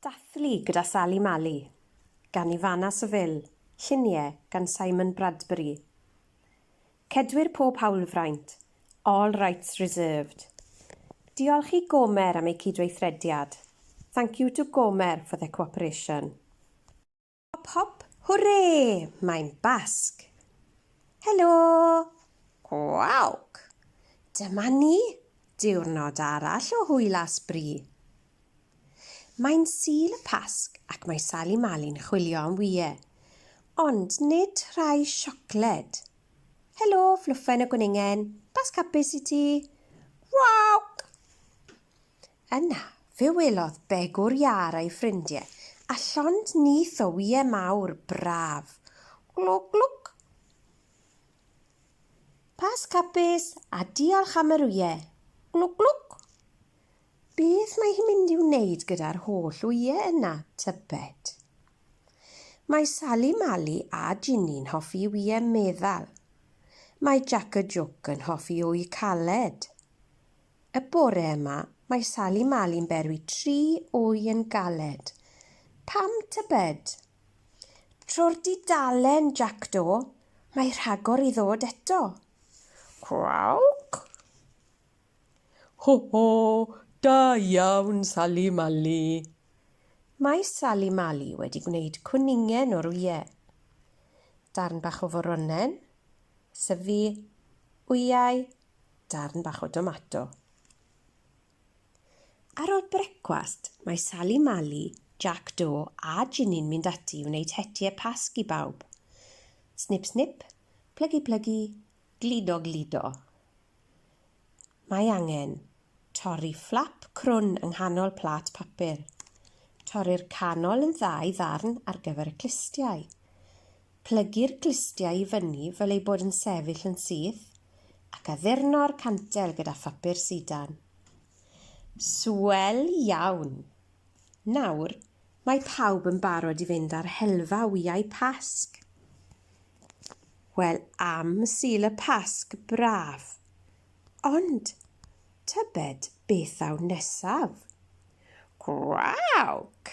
Dathlu gyda Sali Mali gan Ifana Saville, lluniau gan Simon Bradbury. Cedwir pob hawlfraint, all rights reserved. Diolch i Gomer am eu cydweithrediad. Thank you to Gomer for their cooperation. Hop hop, hwrê! Mae'n Basg! Helo! Gwawc! Dyma ni! Diwrnod arall o hwyl a sbri. Mae'n Sul y Pasg ac mae Sali Mali'n chwilio am wyau. Ond nid rhai siocled. Helo, Fflwffen y Gwningen. Pasg hapus i ti! Wawc! Yna, fe welodd Begwr Iâr a'i ffrindiau a llond nyth o wyau mawr braf. Glwc glwc! Pasg hapus a diolch am yr wyau. Glwc glwc! Beth mae hi'n mynd i'w wneud gyda'r holl wyau yna, tybed? Mae Sali Mali a Ginny'n hoffi wyau meddal. Mae Jac y Jwc yn hoffi wy caled. Y bore yma, mae Sali Mali'n berwi tri wy yn galed. Pam, tybed? Tro'r dudalen, Jac Do. Mae rhagor i ddod eto. Cwawc! Ho ho! Da iawn, Sali Mali! Mae Sali Mali wedi gwneud cwningen o'r wyau. Darn bach o foronen, syfi, wyau, darn bach o domato. Ar ôl brecwast, mae Sali Mali, Jac Do a Ginny'n mynd ati i wneud hetiau Pasg i bawb. Snip snip, plygu plygu, gludo gludo. Mae angen torri fflap crwn yng nghanol plât papur. Torri'r canol yn ddau ddarn ar gyfer y clustiau. Plygu'r clustiau i fyny fel eu bod yn sefyll yn syth, ac addurno'r cantel gyda phapur sidan. Swel iawn! Nawr, mae pawb yn barod i fynd ar helfa wyau Pasg. Wel, am Sul y Pasg braf. Ond, tybed beth ddaw nesaf? Gwawc!